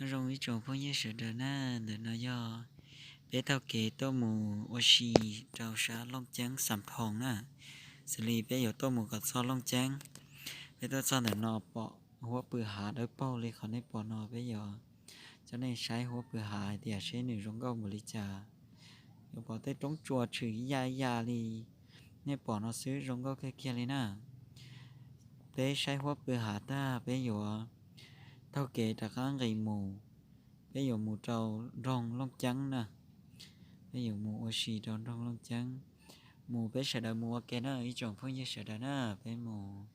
Nyob zoo ib tsoom phooj ywg sawv daws na, ntawm no yog peb taug kev tuaj mus ua si rau sab Looj Ceeb Xam Phoos na. Xws li peb yuav tuaj mus kom txog Looj Ceeb, peb tuaj txog ntawm no pom huab pw hav dawb paug li qhov nej pom no, peb yuav coj nej saib huab pw hav hais tias seb nws zoo nkauj npaum li cas. Yuav pom tej roob tsua tshwm ib ya ib ya li nej pom no xwb, zoo nkauj kawg kiag li na. Peb saib huab pw hav tag peb yuav taug kev rov qab nqis mus, peb yuav mus rau nroog Looj Ceeb na. Peb yuav mus ua si rau nroog Looj Ceeb, mus peb sawv daws mus ua ke na ib tsoom phooj ywg sawv daws na. Peb mus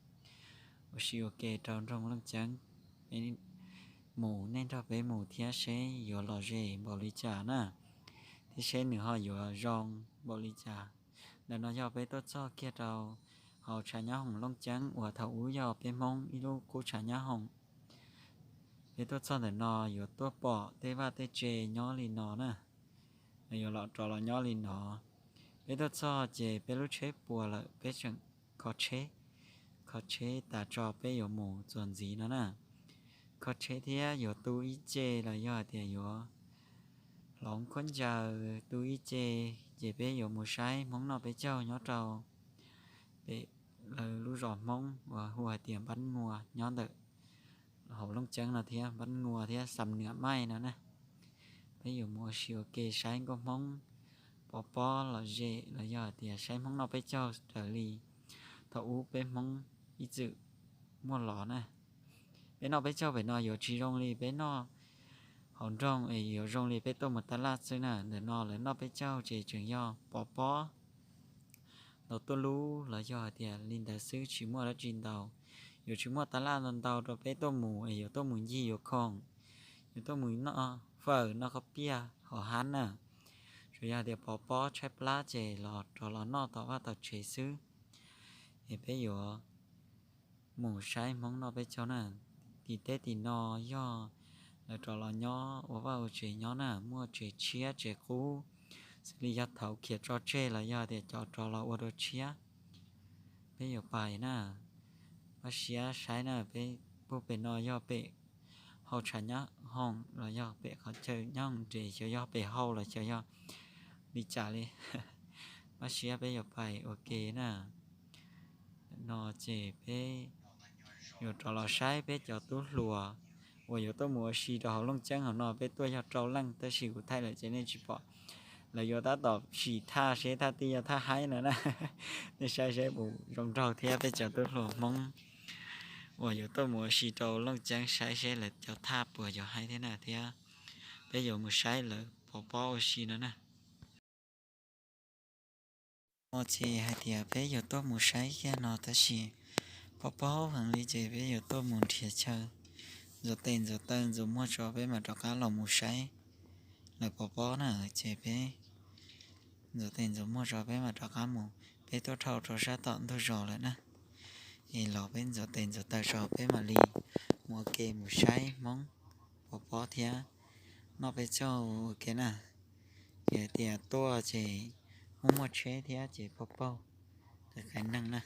ua si ua ke rau nroog Looj Ceeb, peb mus nej nrog peb mus thiab seb yuav lom zem npaum li cas na, thiab seb nws ho yuav zoo npaum li cas. Ntawm no yog peb tuaj txog kiag rau hauv tshav nyab hoom Looj Ceeb uas thaum ub yog peb Hmoob ib lub qub tshav nyab hoom. Peb tuaj txog ntawm no yuav tuaj pom tej vaj tej tse nyob li no na, yuav los rov los nyob li no. Peb tuaj txog ces peb lub tsheb puas lawm, peb tseem kho tsheb, kho tsheb tas tso peb yuav mus txuas ntxiv no na. Kho tsheb thiab yuav tu ib ce los yog hais tias yuav hloov khaub ncaws tu ib ce, ces peb yuav mus saib Hmoob noj peb caug nyob rau pem lawv lub zos Hmoob uas hu hais tias Npab Nua nyob ntawm hauv Looj Ceeb no thiab, Npab Nua thiab Xam Niam Maij no na. Peb yuav mus ua si ua ke saib nkauj Hmoob pov pob lom zem los yog hais tias saib Hmoob noj peb caug raws li thaum ub peb Hmoob ib txwm muaj los na. Peb noj peb caug pem no yuav tsis zoo li peb noj hauv nroog es yuav zoo li peb tuaj mus tab laj xwb na. Ntawm no lawv noj peb caug ces tseem yog pov pob ntau tuaj lub los yog hais tias li ntawd xwb, tsis muaj dab tsi ntau. Yuav tsis muaj tab laj ntau ntau rau peb tuaj mus es yuav tuaj mus ncig yuav khoom, yuav tuaj mus noj fawm noj khaub piaj hauv hab na. Tsuas yog hais tias pov pob tshaib plab ces los rov los noj tom vaj tom tsev xwb. Es peb yuav mus saib Hmoob noj peb caug na. Tim teb tim no yog lawv rov los nyob ua vaj ua tsev nyob na, muaj tsev tshiab tsev qub, xws li yog thaum khiav tso tseg los yog tias cov rov los ua dua tshiab. Peb yuav pais na, pab siab saib na, peb puag pem no yog pem hauv tshav nyab hoom los yog pem qhov chaw nyab hoom nres, xyov yog pem hau los xyov yog li cas li. Pab siab peb yuav pais ua ke na. No ces peb yuav rov los saib peb cov tub hluas uas yuav tuaj mus ua si rau hauv Looj Ceeb hauv no, peb tuaj yog rau leej tab sis kuv thaij lawm ces nej tsis pom. Lawv yuav tab tom sim thaj seb thaj twg yog thaj haib no na. Nej saib seb puas zoo nraug thiab, peb cov tub hluas Hmoob uas yuav tuaj mus ua si rau Looj Ceeb saib seb lawv cov thaj puas yuav haib thiab na thiab. Peb yuav mus saib lawv pov pob ua si no na. No ces hais tias peb yuav tuaj mus saib kiag no tab sis pov pob heev li ces peb yuav tuaj mus nrhiav chaw ntxuav tes ntxuav taw ntxuav muag tso peb mam rov qab los mus saib lawv pov pob na. Ces peb ntxuav tes ntxuav muag tso peb mam rov qab mus, peb tuaj dhau rau sab tom ntug zos lawm na. Es los peb ntxuav tes ntxuav taw tso peb mam li mus ua ke mus saib Hmoob pov pob thiab noj peb caug ua ke na. Ces tias tuaj ces muaj muaj tsheb thiab ces paug paug qhaiv neeg na.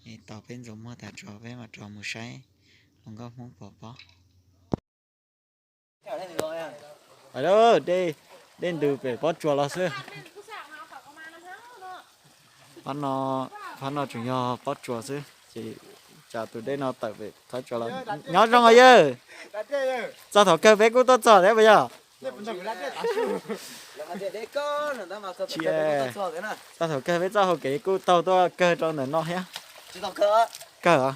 Es tos peb ntxuav muag tas tso peb mam rov mus saib hluas nkauj Hmoob pov pob. Dej ntws pem pob tsuas los xwb. Phab no tseem yog pob tsuas xwb ces tsam tus dej no tawm pem pob tsuas los. Nyob zoo os yawg. Txoj thaum kawg peb kuj tuaj txog thiab puas yog? Txoj thaum kawg peb txoj hau kev kuj taug tuaj kawg rau ntawm no thiab. Kawg os.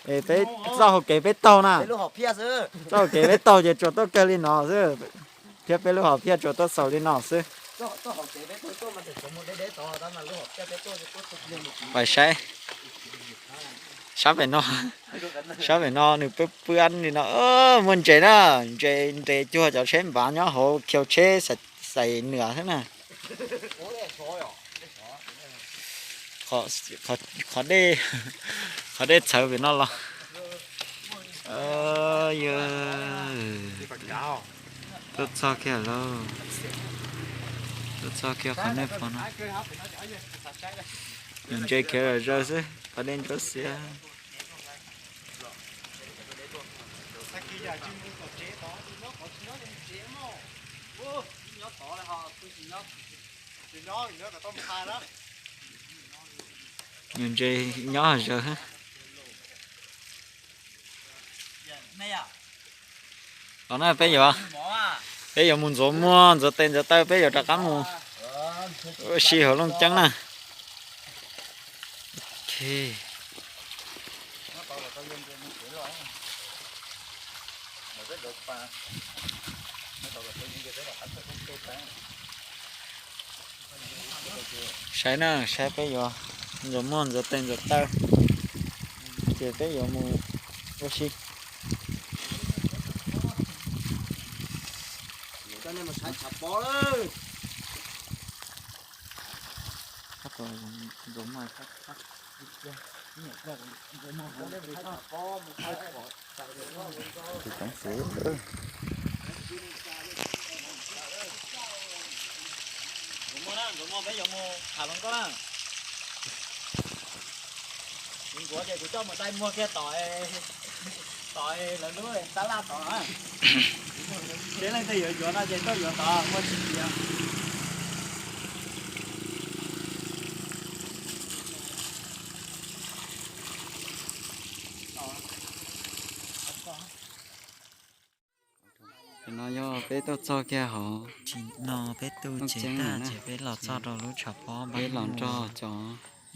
Es peb txoj hau kev peb taug na. Txoj hau kev peb taug ces tsuas tuaj kawg li no xwb, thiab peb lub hom phiaj tsuas tuaj xaus li no xwb. Pais saib sab pem no, sab pem no nws pw pw li no, muaj ntses na, ntses nres cuag cov tsheb npav nyob hauv khiu tsheb xais nws xwb na. Qhov dej, qhov dej txhawv pem no los. Yog tuaj txog kiag lauj, tuaj txog kiag qhov nej pom no, yog ntses khiav zom zaws xwb, qhov dej ntsuab xiab. Nws ntse nyob hav zoov. Los na peb yuav, peb yuav mus ntxuav muag ntxuav tes ntxuav taw, peb yuav rov qab mus ua si hauv Looj Ceeb na. Saib na, saib peb yuav ntxuav muag ntxuav tes ntxuav taw, ces peb yuav mus ua si. Tus coob xwb. Ntxuav muag na, ntxuav muag peb yuav mus tham hluas nkauj na. Kuv nkuav ces kuv coj mus dai muag kiag tom, tom lawv lub tab laj tod na. Ces leej twg yuav yuav no ces tuaj yuav tod, muaj tsis tias. No yog peb tuaj txog kiag hauv no, peb tuaj tsev tag ces peb los txog rau lub tshav pob, peb los nrog cov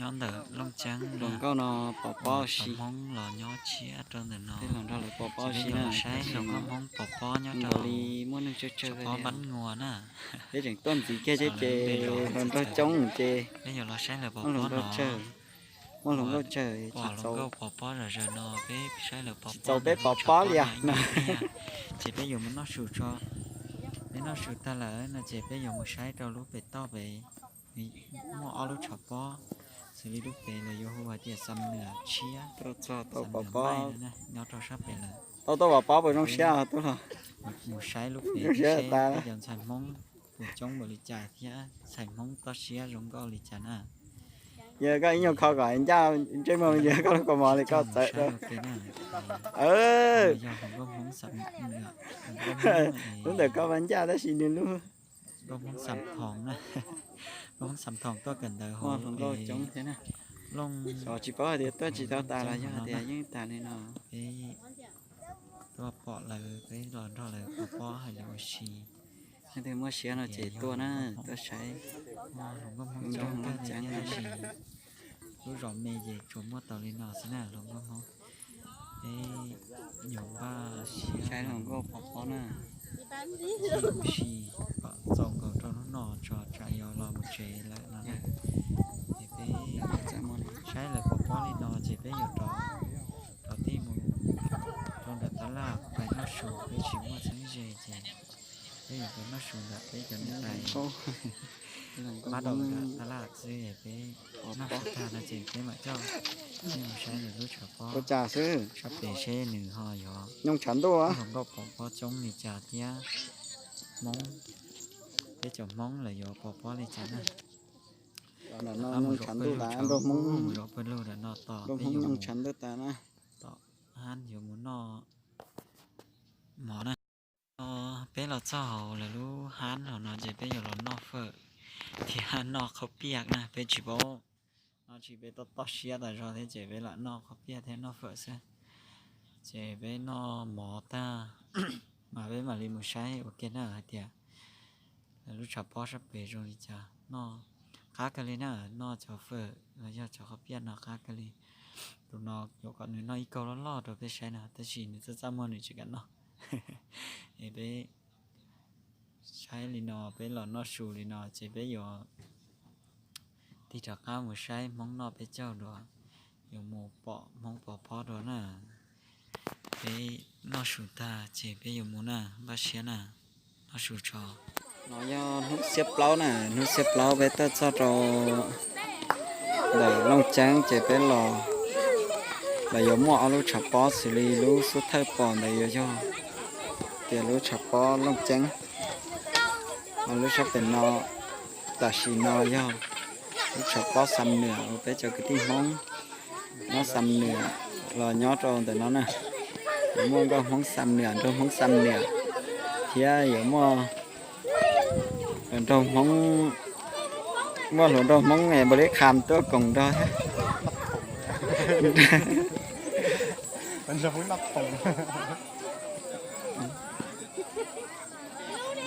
nyob ntawm Looj Ceeb hluas nkauj no pov pob si. Hmoob los nyob tshiab rau ntawm no, peb los nrog lawv pov pob si na. Saib hluas nkauj Hmoob pov pob nyob rau li muaj neeg tsawg tsawg, pov pob npab nguas na. Peb tseem tuaj ntxiv kiag thiab ces hluas nraug coob ces peb yuav los saib lawv pov pob no. Muaj hluas nkauj tsawg, pom hluas nkauj pov pob zom zaws no peb saib lawv pov pob, tsis txaus peb pov pob li no. Ces peb yuav mus noj su tso. Peb noj su tag lawm no ces peb yuav mus saib rau lub pem toj pem, muaj ob lub tshav pob, xws li lub pem lawv yuav hu hais tias Xam Nwm Tshiab, tau pov pob, nyob rau sab pem lawm. Tau tau pov pob puas zoo siab tub los? Mus saib lub pem seb peb cov ntxhais Hmoob puas coob npaum li cas thiab ntxhais Hmoob toj siab zoo nkauj li cas na. Yog koj ib nyuag kho kom ncaj ntsej muag, yog koj lub kaus mom li koj txawv. Yog hluas nkauj Hmoob Xam Nwm, lub ntawm koj mas ncaj tab sis nws lub, nkauj Hmoob Xam Thoos na, nkauj Hmoob Xam Thoos tuaj kawm ntawv hauv hluas nkauj coob thiab na. Looj, tsis paub hais tias tuaj tsis tau tas los yog tias yeej tas li no. Peb tuaj pom lawv, peb los nrog lawv pov pob hais lus ua si. Leej twg muaj siab no ces tuaj na, tuaj saib. Hluas nkauj Hmoob coob thiab tab sis lub zos me ces tsuas muaj tau li no xwb na hluas nkauj Hmoob. Peb yuav npaj siab saib hluas nkauj pov pob na, ua si kom txaus nkaus rau hnub no tso tsam yuav los mus tsev lawm no na. Ces peb saib lawv pov pob li no ces peb yuav rov, rov tij mus rau nram tab laj pais noj su, peb tsis muaj txheeb ze ces peb yuav pais noj su ntawm peb cov niam tais pab rau nram tab laj xwb. Peb noj su tag no ces peb mam coj nej mus saib nws lub tshav pob sab pem seb nws ho yuav nyooj tshav ntuj, hluas nkauj pov pob coob li cas thiab Hmoob, peb cov Hmoob lawv yuav pov pob li cas na. Mus zov pawg lug, mus zov pawg lug ntawm no tos peb yuav mus, tom hab yuav mus noj mov na. Peb los txog hauv lawv lub hab los no ces peb yuav los noj fawm thiab noj qhauv piaj na, peb tsis paub, no tsis, peb toj toj siab tas zog thiab ces peb lam noj qhauv piaj thiab noj fawm xwb. Ces peb noj mov tag mas peb mam li mus saib ua ke na hais tias lawv lub tshav pob sab pem zoo li cas. Noj qab kawg li na, noj cov fawm los yog cov qhauv piaj no qab kawg li. Tus no yuav kom nws noj ib kaug loj loj rau peb saib no tab sis nws txaj txaj muag nws tsis kam noj. Es peb saib li no, peb los noj su li no ces peb yuav tig rov qab mus saib Hmoob noj peb caug dua, yuav mus pom Hmoob pov pob dua na. Peb noj su tag ces peb yuav mus na, npaj siab na, noj su tso. No yog hnub xiab plaub na, hnub xiab plaub peb tuaj txog rau ntawm Looj Ceeb ces peb los, los yuav muaj ob lub tshav pob xws li lub xub thawj pom ntawd yuav yog tias lub tshav pob Looj Ceeb. Lub sab pem no, tam sim no yog lub tshav pob Xam Nwm uas peb cov kwv tij Hmoob nyob Xam Nwm los nyob rau ntawm no na. Yuav muaj nkauj Hmoob Xam Niam, nraug Hmoob Xam Niam, thiab yuav muaj hluas nraug Hmoob, muaj hluas nraug Hmoob npaum li kham tuaj koom nrog thiab.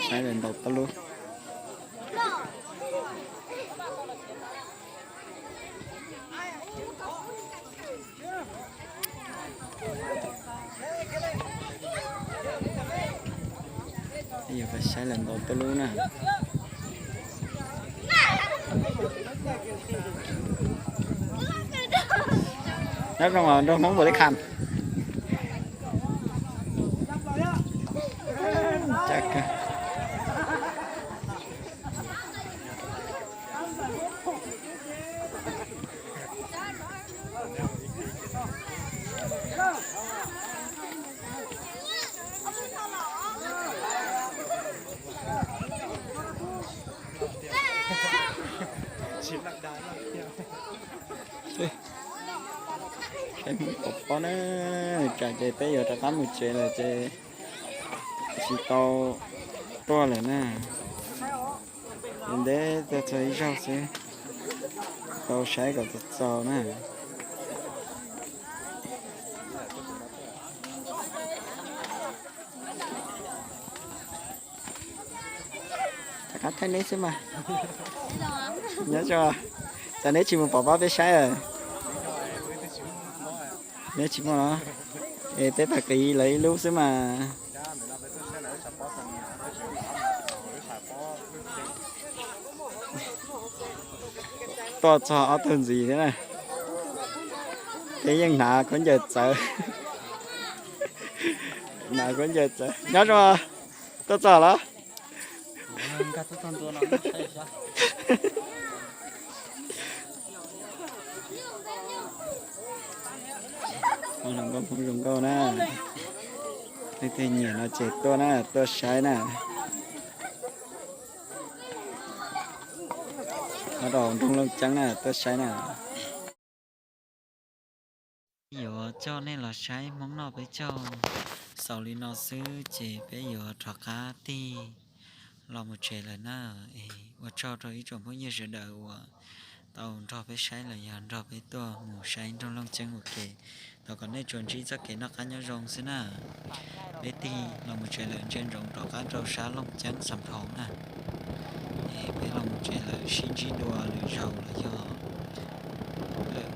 Saib lawv ntaus tau lub. Yuav saib lawv ntaus tuj lub na. Nyob zoo nraug Hmoob npaum li kham. Saib Hmoob pov pob na, tsam ces peb yuav rov qab mus tsev lawm ces tsis tau tuaj lawm na. Ntev tuaj txog ib zaug xwb, tau saib kom txaus txaus na. Rov qab thaij neb xwb mas. Nyob zoo, cas neb tsis mus pov pob peb saib? Neb tsis muaj los? Es peb tag qiv lawv ib lub xwb mas. Tuaj txog ob tug ntxiv thiab na. Peb yeej hnav khaub ncaws txawv. Hnav khaub ncaws txawv. Nyob zoo, tuaj txog los? Hmoob zoo nkauj na. Leej twg nyiam no ces tuaj na, tuaj saib na. Nyob rau nroog Looj Ceeb na, tuaj saib na. Yuav coj nej los saib Hmoob noj peb caug xaus li no xwb ces peb yuav rov qab tig los mus tsev lawm na. Es ua tsaug rau ib tsoom phooj ywg sawv daws uas tau nrog peb saib los yog nrog peb tuaj mus saib nroog Looj Ceeb ua ke. Thov kom nej tsuas ntsib txoj kev noj qab nyob zoo xwb na. Peb tig los mus tsev lawm, ntsia ntsoov rov qab rau sab Looj Ceeb Xam Thoo na. Es peb los mus tsev lawm, sib ntsib dua lwm zaus los yog lwm